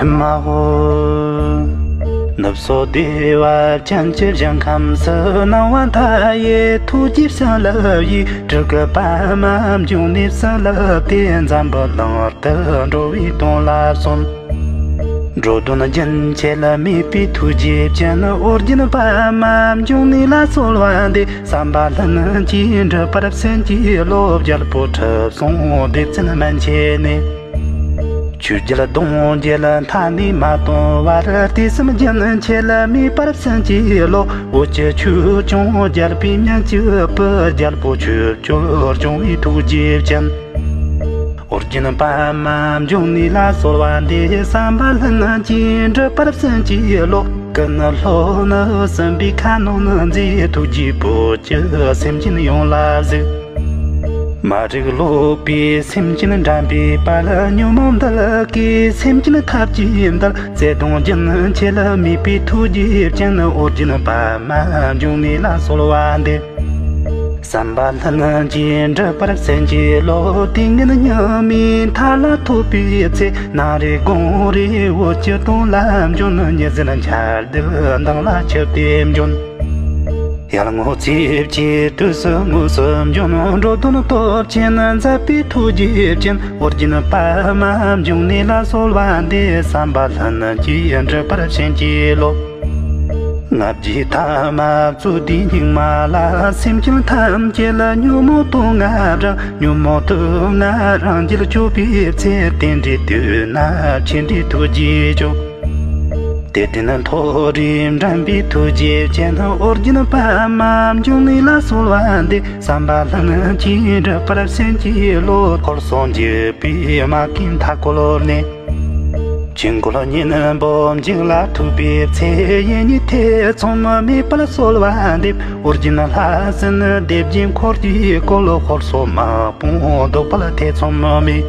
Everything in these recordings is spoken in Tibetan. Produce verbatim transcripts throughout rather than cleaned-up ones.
མ་ཧོ། ནུབ་སོ་བདེ་བ་ཅན་གྱི་ཞིང་ཁམས་སུ། སྣང་བ་མཐའ་ཡས་ཐུགས་རྗེའི་བྱིན་རླབས་ཡིས། སྤྲུལ་སྐུ་པདྨ་འབྱུང་གནས་བྱིན་རླབས་དེ། འཛམ་བུ་གླིང་དུ་འགྲོ་བའི་དོན་ལ་གསུངས། འགྲོ་དོན་རྒྱུན་ཆད་མེད་པའི་ཐུགས་རྗེ་ཅན། ཨོ་རྒྱན་པདྨ་འབྱུང་གནས་ལ་གསོལ་བ་འདེབས། བསམ་པ་ལྷུན་གྱིས་འགྲུབ་པར་བྱིན་གྱིས་རློབས། རྒྱལ་པོ་ཁྲི་སྲོང་ལྡེ་བཙན་མན་ཆད་ནས། ཆོས་རྒྱལ་གདུང་རྒྱལ་མཐའ་ནས་མ་སྟོངས་བར། དུས་གསུམ་རྒྱུན་ཆད་མེད་པར་བྱིན་གྱིས་རློབས། བོད་ཀྱི་ཆོས་སྐྱོང་རྒྱལ་པོའི་མྱུར་མཆོད་པའི། རྒྱལ་པོ་ཆོས་སྐྱོང་སྐྱོང་བའི་ཐུགས་རྗེ་ཅན། ཨོ་རྒྱན་པདྨ་འབྱུང་གནས་ལ་གསོལ་བ་འདེབས། བསམ་པ་ལྷུན་གྱིས་འགྲུབ་པར་བྱིན་གྱིས་རློབས། ཀུན་སློང་ནི་སྲིན་པོའི་ཁ་གནོན་མཛད། ཐུགས་རྗེའི་བོད་ཀྱི་སེམས་ཅན་ཡོངས་ལ་གཟིགས། མ་རིག་ལོག་པའི་སེམས་ཅན་འདྲེན་པའི་དཔལ། ཉོན་མོངས་འདུལ་དཀའི་སེམས་ཅན་ཐབས་ཀྱིས་འདུལ། བརྩེ་གདུང་རྒྱུན་ཆད་མེད་པའི་ཐུགས་རྗེ་ཅན། ཨོ་རྒྱན་པདྨ་འབྱུང་གནས་ལ་གསོལ་བ་འདེབས། བསམ་པ་ལྷུན་གྱིས་འགྲུབ་པར་བྱིན་གྱིས་རློབས། དུས་ངན་སྙིགས་མའི་མཐའ་ལ་ཐོབ་པའི་ཚེ། ནམ་རེ་དགོང་རེ་བོད་ཀྱི་དོན་ལ་འབྱོན། ཉི་ཟེར་འཆར་སྡུད་མདངས་ལ་ཆིབས་ཏེ་འབྱོན། ཡར་ངོ་ཚེས་བཅུའི་དུས་སུ་དངོས་སུ་འབྱོན། འགྲོ་དོན་སྟོབས་ཆེན་མཛད་པའི་ཐུགས་རྗེ་ཅན། ཨོ་རྒྱན་པདྨ་འབྱུང་གནས་ལ་གསོལ་བ་འདེབས། བསམ་པ་ལྷུན་གྱིས་འགྲུབ་པར་བྱིན་གྱིས་རློབས། ལྔ་བརྒྱའི་ཐ་མ་རྩོད་ལྡན་སྙིགས་མ་ལ། སེམས་ཅན་ཐམས་ཅད་ཉོན་མོངས་དུག་ལྔ་རང་། ཉོན་མོངས་དུག་ལྔ་རང་རྒྱལ་གཅོད་པའི་ཚེ། དེ་འདྲའི་དུས་ན་ཆོས་འདྲིའི་ཐུགས་རྗེས་སྐྱོབས། དེ་དུས་ན་མཐོ་རིས་འདྲེན་པའི་ཐུགས་རྗེ་ཅན། ཨོ་རྒྱན་པདྨ་འབྱུང་གནས་ལ་གསོལ་བ་འདེབས། བསམ་པ་ལྷུན་གྱིས་འགྲུབ་པར་བྱིན་གྱིས་རློབས། འཁོར་སོགས་འཇིགས་པའི་དམག་གིས་མཐའ་བསྐོར་ནས། ཆོས་འཁོར་གཉན་པོ་འཇིག་ལ་ཐུག་པའི་ཚེ། ཡིད་གཉིས་ཐེ་ཚོམ་མེད་པར་གསོལ་བ་འདེབས། ཨོ་རྒྱན་ལྷ་སྲིན་སྡེ་བརྒྱད་འཁོར་གྱིས་བསྐོར། འཁོར་སོགས་དམག་དཔུང་བཟློག་པར་ཐེ་ཚོམ་མེད།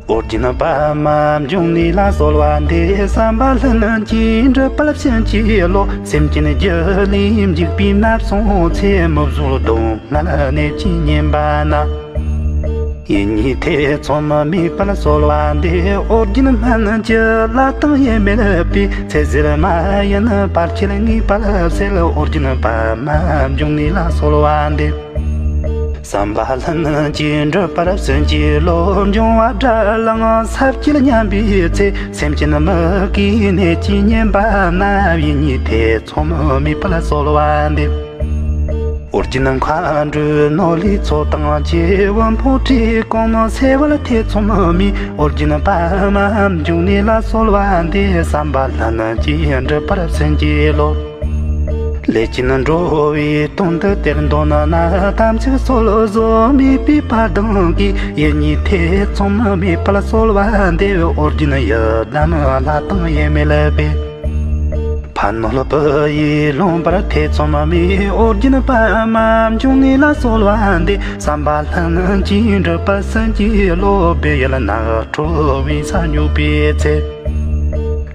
ཨོ་རྒྱན་པདྨ་འབྱུང་གནས་ལ་གསོལ་བ་འདེབས། བསམ་པ་ལྷུན་གྱིས་འགྲུབ་པར་བྱིན་གྱིས་རློབས། སེམས་ཅན་རྒྱུད་ལས་འཇིག་པའི་ནད་སོང་ཚེ། མི་བཟོད་སྡུག་བསྔལ་ནད་ཀྱིས་ཉེན་པ་ན། ཡིད་གཉིས་ཐེ་ཚོམ་མེད་པར་གསོལ་བ་འདེབས། ཨོ་རྒྱན་སྨན་གྱི་བླ་དང་ཡེ་མེད་པའི། ཚེ་ཟད་མ་ཡིན་བར་ཆད་ངེས་པར་སེལ། ཨོ་རྒྱན་པདྨ་འབྱུང་གནས་ལ་གསོལ་བ་འདེབས། བསམ་པ་ལྷུན་གྱིས་འགྲུབ་པར་བྱིན་གྱིས་རློབས། འབྱུང་བ་དགྲར་ལངས་ས་བཅད་ཉམས་པའི་ཚེ། སེམས་ཅན་མི་དགེའི་ནད་ཀྱིས་ཉེན་པ་ན། ཡིད་གཉིས་ཐེ་ཚོམ་མེད་པར་གསོལ་བ་འདེབས། ཨོ་རྒྱན་མཁའ་འགྲོའི་ནོར་ལྷའི་ཚོགས་དང་བཅས། དབུལ་ཕོངས་བཀྲེས་སྐོམ་སེལ་བར་ཐེ་ཚོམ་མེད། ཨོ་རྒྱན་པདྨ་འབྱུང་གནས་ལ་གསོལ་བ་འདེབས། བསམ་པ་ལྷུན་གྱིས་འགྲུབ་པར་བྱིན་གྱིས་རློབས། ལས་ཅན་འགྲོ་བའི་དོན་དུ་དེར་འདོན་ན། དམ་ཚིག་སྲོལ་བཟོ་མེད་པའི་པ་དང་གིས། ཡིད་གཉིས་ཐེ་ཚོམ་མེད་པར་གསོལ་བ་འདེབས། ཨོ་རྒྱན་ཡི་དམ་ལྷ་དང་ཡེ་མེད་པའི། ཕན་གནོད་པུ་ཡིས་ལོངས་པར་ཐེ་ཚོམ་མེད། ཨོ་རྒྱན་པདྨ་འབྱུང་གནས་ལ་གསོལ་བ་འདེབས། བསམ་པ་ལྷུན་གྱིས་འགྲུབ་པར་བྱིན་གྱིས་རློབས། བེ་ཡུལ་ནགས་ཁྲོད་དབེན་ས་སྙོགས་པའི་ཚེ།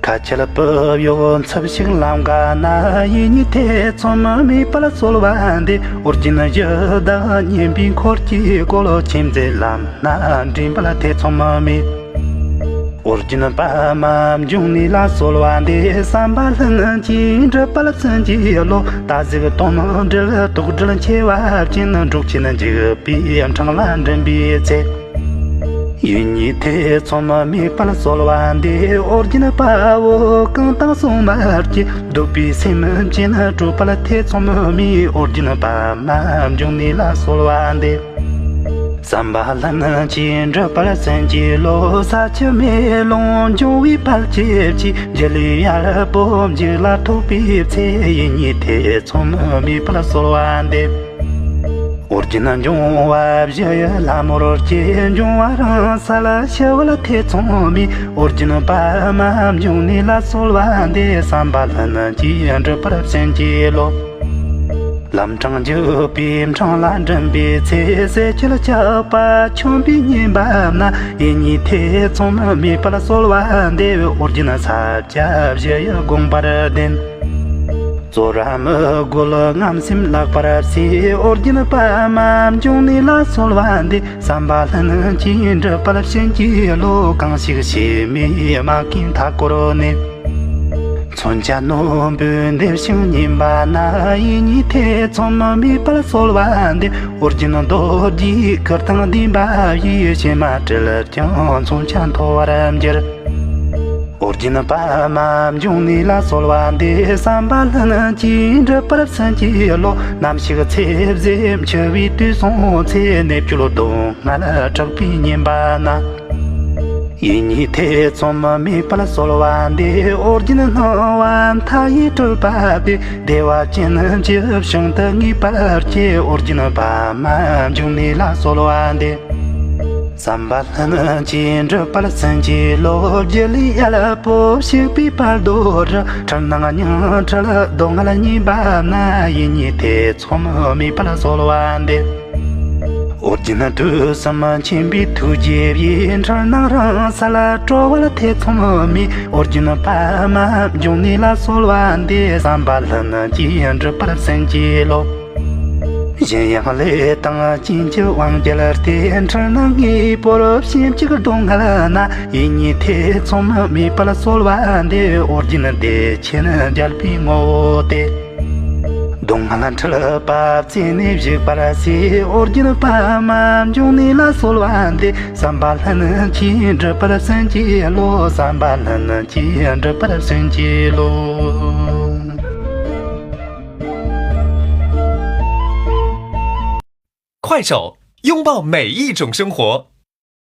ཁ་ཆེ་ལ་བུ་ཡོད་འཚུབ་ཞིག་ལམ་འགག་ན། ཡིད་གཉིས་ཐེ་ཚོམ་མེད་པར་གསོལ་བ་འདེབས། ཨོ་རྒྱན་གཞི་བདག་གཉེན་པོའི་འཁོར་གྱིས་བསྐོར། ཆོས་མཛད་ལམ་སྣ་འདྲེན་པར་ཐེ་ཚོམ་མེད། ཨོ་རྒྱན་པདྨ་འབྱུང་གནས་ལ་གསོལ་བ་འདེབས། བསམ་པ་ལྷུན་གྱིས་འགྲུབ་པར་བྱིན་གྱིས་རློབས། ད་གཟོད་དོན་འགྲུབ་དོགས་འདྲིལ་མཆེ་བ་ཅན། འབྲོག་ཆེན་འཇིགས་པའི་འཕྲང་ལ་འདྲེན་པའི་ཚེ། ཡིད་གཉིས་ཐེ་ཚོམ་མེད་པར་གསོལ་བ་འདེབས། ཨོ་རྒྱན་དཔའ་བོ་གང་དང་སྲུང་མ་སྐྱེས། གདུག་པའི་སེམས་ཅན་སྐྲོད་པར་ཐེ་ཚོམ་མེད། ཨོ་རྒྱན་པདྨ་འབྱུང་གནས་ལ་གསོལ་བ་འདེབས། བསམ་པ་ལྷུན་གྱིས་འགྲུབ་པར་བྱིན་གྱིས་རློབས། ས་ཆུ་མེ་རླུང་འབྱུང་བའི་དཔལ་གྱི་ཆས། འཇིགས་ལས་ཡར་བབ་འཇིག་ལ་ཐུག་པའི་ཚེ། ཡིད་གཉིས་ཐེ་ཚོམ་མེད་པར་གསོལ་བ་འདེབས། ཨོ་རྒྱན་འབྱུང་བ་བཞི་ཡི་ལྷ་མོར་གྱུར། འབྱུང་བ་རང་སར་ཞི་བར་ཐེ་ཚོམ་མེད། ཨོ་རྒྱན་པདྨ་འབྱུང་གནས་ལ་གསོལ་བ་འདེབས། བསམ་པ་ལྷུན་གྱིས་འགྲུབ་པར་བྱིན་གྱིས་རློབས། ལམ་འཕྲང་འཇིགས་པའི་འཕྲང་ལ་འདྲེན་པའི་ཚེ། ཟས་སྤྱོད་ཆགས་པ་ཆོམས་པས་ཉེན་པ་ན། ཡིད་གཉིས་ཐེ་ཚོམ་མེད་པར་གསོལ་བ་འདེབས། ཨོ་རྒྱན་ས་སྐྱ་བཞི་ཡི་དགོངས་པར་ལྡན། ཚོར་བ་མི་རྒོད་རྔམ་སེམས་ལེགས་པར་བསྲེ། ཨོ་རྒྱན་པདྨ་འབྱུང་གནས་ལ་གསོལ་བ་འདེབས། བསམ་པ་ལྷུན་གྱིས་འགྲུབ་པར་བྱིན་གྱིས་རློབས། གང་ཞིག་བྱེ་མའི་རྨ་ཁའི་མཐའ་བསྐོར་ནས། མཚོན་ཆ་རྣོན་པོས་འདེབས་ཤིང་ཉེན་པ་ན། ཡིད་གཉིས་ཐེ་ཚོམ་མེད་པར་གསོལ་བ་འདེབས། ཨོ་རྒྱན་རྡོ་རྗེའི་གུར་དང་ལྡན་པ་ཡིས། གཤེད་མ་དྲིལ་ཀྱང་མཚོན་ཆ་མཐོ་བར་འགྱུར། ཨོ་རྒྱན་པདྨ་འབྱུང་གནས་ལ་གསོལ་བ་འདེབས། བསམ་པ་ལྷུན་གྱིས་འགྲུབ་པར་བྱིན་གྱིས་རློབས། ནམ་ཞིག་ཚེ་ཟད་འཆི་བའི་དུས་སོང་ཚེ། གནད་གཅོད་སྡུག་བསྔལ་དྲག་པོས་ཉེན་པ་ན། ཡིད་གཉིས་ཐེ་ཚོམ་མེད་པར་གསོལ་བ་འདེབས། ཨོ་རྒྱན་སྣང་བ་མཐའ་ཡས་སྤྲུལ་པ་སྟེ། བདེ་བ་ཅན་ཇི་བཞིན་དུ་ངེས་པར་སྐྱེ། ཨོ་རྒྱན་པདྨ་འབྱུང་གནས་ལ་གསོལ་བ་འདེབས། བསམ་པ་ལྷུན་གྱིས་འགྲུབ་པར་བྱིན་གྱིས་རློབས། སྒྱུ་ལུས་ཡལ་པོ་ཞིག་པའི་དཔལ་རྡོར། འཁྲུལ་སྣང་ཉིང་འཁྲུལ་སྡུག་བསྔལ་ཉེན་པ་ན། ཡིད་གཉིས་ཐེ་ཚོམ་མེད་པར་གསོལ་བ་འདེབས། ཨོ་རྒྱན་དུས་གསུམ་མཁྱེན་པའི་ཐུགས་རྗེ་ཡིས། འཁྲུལ་སྣང་རང་སར་གྲོལ་བར་ཐེ་ཚོམ་མེད། ཨོ་རྒྱན་པདྨ་འབྱུང་གནས་ལ་གསོལ་བ་འདེབས། བསམ་པ་ལྷུན་གྱིས་འགྲུབ་པར་བྱིན་གྱིས་རློབས། གཞན་ཡང་ལས་དང་རྐྱེན་གྱིས་དབང་བསྒྱུར་ཏེ། འཁྲུལ་སྣང་ངེས་པོར་ཞེན་གཅིག་སྡུག་བསྔལ་ན། ཡིད་གཉིས་ཐེ་ཚོམ་མེད་པར་གསོལ་བ་འདེབས། ཨོ་རྒྱན་བདེ་ཆེན་རྒྱལ་པོའི་ངོ་བོ་སྟེ། སྡུག་བསྔལ་འཁྲུལ་པ་རྩད་ནས་ཞིག་པར་བྱེད། ཨོ་རྒྱན་པདྨ་འབྱུང་གནས་ལ་གསོལ་བ་འདེབས། བསམ་པ་ལྷུན་གྱིས་འགྲུབ་པར་བྱིན་གྱིས་རློབས། བསམ་པ་ལྷུན་གྱིས་འགྲུབ་པར་བྱིན་གྱིས་རློབས། 快手，拥抱每一种生活。